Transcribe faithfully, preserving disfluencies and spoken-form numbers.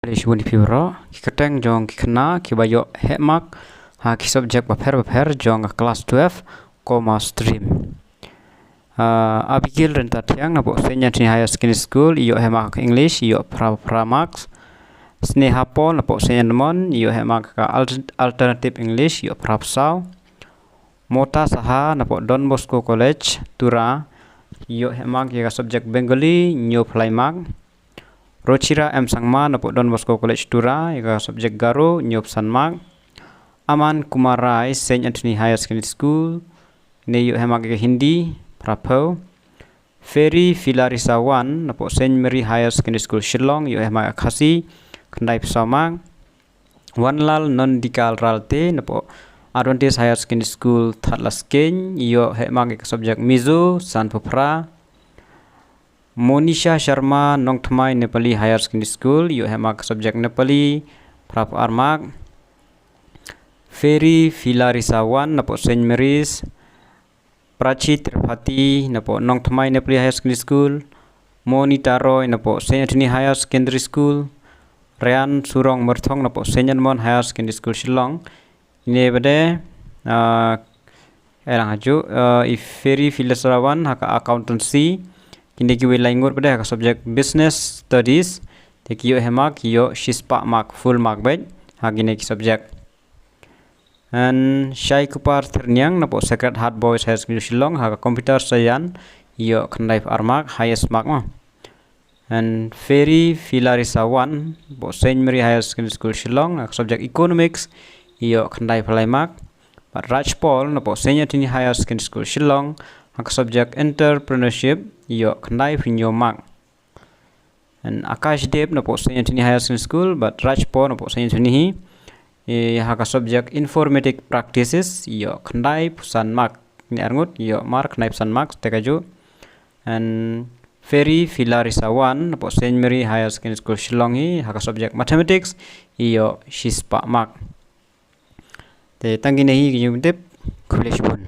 Khublei shibun ïa phi baroh, ki kyrteng jong ki khynnah kiba ïoh heh mark ha ki subject bapher bapher jong ka class twelve commerce stream. Uh, Abigail Ryntathiang napoh Saint Anthony Higher Secondary School, ïoh heh mark ha ka English, ïoh phra phra marks. Sneha Paul napoh Saint Edmund, ïoh heh mark ha ka Alter-, Alternative English, ïoh phra phew saw. Mota Saha napoh Don Bosco College, Tura, ïoh heh mark ïa ka subject Bengali, hynñiew phew lai mark. Rochira M Sangma napoh Don Bosco College, Tura, ïa ka subject Garo, hynñiew phew san mark. Aman Kumar Rai, Saint Anthony Higher Secondary School, ne ïoh heh mark ïa ka Hindi, phra phew. Ferry Filarisa Wan napoh Saint Mary Higher Secondary School Shillong, ïoh heh mark ïa ka Khasi, khyndai phew saw mark. Wanlal Nondikal Ralte napoh Adventist Higher Secondary School, Thadlaskeiñ, ïoh heh mark ïa ka subject Mizo, san phew phra. Monisha Sharma, Nongthymmai Nepali Higher Secondary School, ïoh heh mark ïa ka subject Nepali, phra phew ar mark. Ferry Filarisa Wan napoh Saint Mary's, Prachi Tripathi napoh Nongthymmai Nepali Higher Secondary School, Monita Roy napoh Saint Anthony Higher Secondary School, Ryan Surong Myrthong napoh Saint Edmund Higher Secondary School Shillong. Ine bade, uh, erang haju, uh, i Ferry Filarisa Wan ha ka accountancy, kine kiwei lai ngut bade ha ka subject business studies, te ki ïoh heh mark, ïoh shispah mark, full mark bad ha kine ki subject. And Shai Kupar Thyrniang napoh Sacred Heart Boys Higher Secondary Shillong ha ka computer science, ïoh khyndai phew ar mark, highest mark mo. And Ferry Filarisa Wan napoh Saint Mary Higher Secondary School Shillong ha ka subject economics, ïoh khyndai phew lai mark. Bad Raj Paul napoh Saint Anthony Higher Secondary School Shillong ha ka subject entrepreneurship, ïoh khyndai phew hynñiew mark. And Akash Deb napoh Saint Anthony Higher Secondary School bad Raj Paul napoh Saint Anthony hi, eh, ha ka subject informatic practices, ïoh khyndai phew san mark. Kine ar ngut ïoh mark khyndai phew san mark te kajuh. And Ferry Filarisa Wan napoh Saint Mary Higher Secondary School Shillong hi ha ka subject mathematics, ïoh shispah mark. Te tang kine hi ki jingtip, khublei shibun.